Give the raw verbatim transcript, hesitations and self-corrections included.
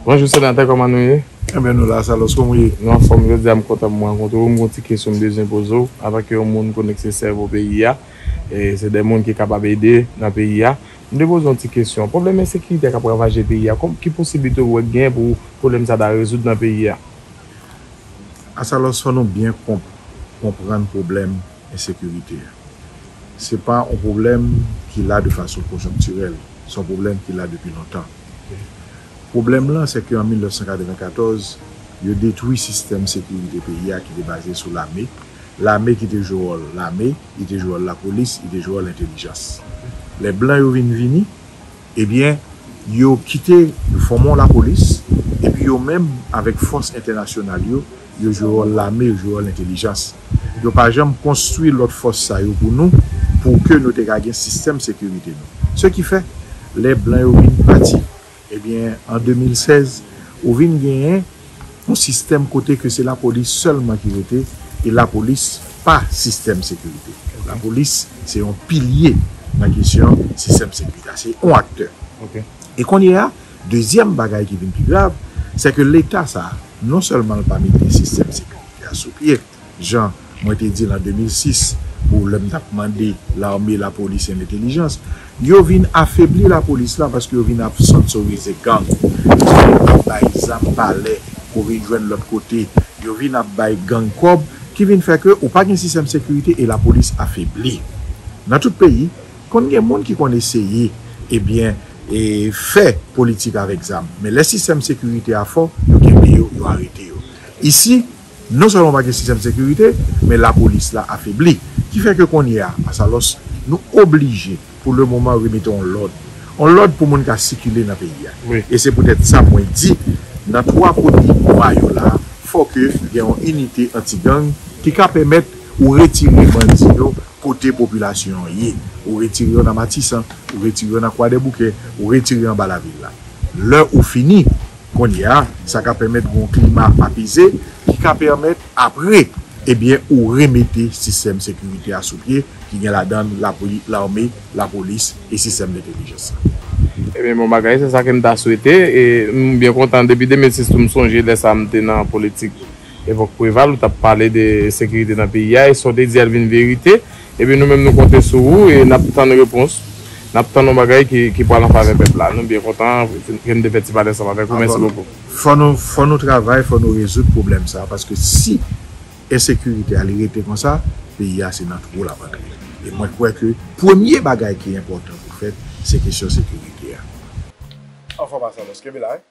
Bonjou senatè, kòman nou ye? Ebyen nou la, Salos, kòman w ye? Nou anfòm. Jodi a m kontan pou m rankontre w, m gen yon ti kesyon m bezwen poze w antanke yon moun m konnen k se sèvo peyi a, e se de moun ki kapab ede nan peyi a. M te poze yon ti kesyon, pwoblèm ensekirite a k ap ravaje peyi a, ki posiblite w wè k genyen pou pwoblèm sa ta rezoud nan peyi a? Asalòs, fò nou byen konprann pwoblèm ensekirite a. Se pa yon pwoblèm ki la de fason konjonktirèl, se yon pwoblèm ki la depi lontan. Pwoblèm lan, se ke an mil nèf san katreven katòz, yo detwi sistèm sekirite peyi a ki te baze sou lame. Lame ki te jwe wòl lame, li te jwe wòl lapolis, li te jwe wòl entèlijans. Lè blan yo vin vini, ebyen, yo kite, yo fòme yon lapolis, epi yo menm, avèk fòs entènasyonal yo, yo jwe wòl lame, yo jwe wòl entèlijans. Yo pa janm konstwi lòt fòs sa yo pou nou, pou ke nou te ka gen sistèm sekirite nou. Se ki fè, lè blan yo vin pati, ebyen, an de mil sèz, ou vin genyen yon sistèm kote ke se lapolis sèlman ki rete, e lapolis pa sistèm sekirite. Lapolis se yon pilye nan kesyon sistèm sekirite a. Se yon aktè. E kounye a, dezyèm bagay ki vin pi grav, se ke Leta sa a, non sèlman l pa mete sistèm sekirite a sou pye, jan mwen te di l an de mil sis, pou lè m t ap mande lame, lapolis e lentèlijans, yo vin afebli lapolis la paske yo vin ap sponsorize gang. Yo vin ap bay zam pa lè, ou vin jwenn lòt kote, yo vin ap bay gang kòb, ki vin fè ke ou pa gen sistèm sekirite e lapolis afebli. Nan tout peyi, konn gen moun ki konn eseye, ebyen, e fè politik avèk zam. Men lè sistèm sekirite a fò, yo kenbe yo, yo arete yo. Isi, non sèlman pa gen sistèm sekirite, men lapolis la afebli. Ki fè ke kounye a, Asalòs, nou oblije, pou le moman, remete yon lòd. Yon lòd pou moun ka sikile nan peyi a. E se poutèt sa mwen di, nan twa kote nwa yo la, fò ke gen yon inite anti-gang ki ka pèmèt ou retire bandi yo kote popilasyon an ye. Ou retire yo nan Matisan, ou retire yo nan Kwadèboukè, ou retire yo anba lavil la. Lè ou fini, kounye a, sa ka pèmèt gen yon klima apeze ki ka pèmèt apre, ebyen, ou remete sistèm sekirite a sou pye, ki gen ladan l lapoli-, lame, lapolis e sistèm lentèlijans la. Ebyen, bon bagay, se sa ke m ta swete. E m byen kontan, depi de mil sis tou, m sonje lè sa a m te nan politik epòk Preval, ou t ap pale de sekirite nan peyi a, e sa w te di a vin verite. Epi nou menm nou konte sou ou e n ap tann repons. N ap tann yon bagay ki, ki pral an favè pèp la. Nou byen kontan ke n te fè ti pale ansanm avèk ou. Mèsi bokou. Fò nou, fò nou travay, fò nou rezoud pwoblèm sa a, paske si ensekirite a li rete konsa, peyi a se nan twou l ap antre. E mwen kwè ke premye bagay ki enpòtan pou fèt, se kesyon sekirite a. Anfòm, Asalòs, kenbe la, wi.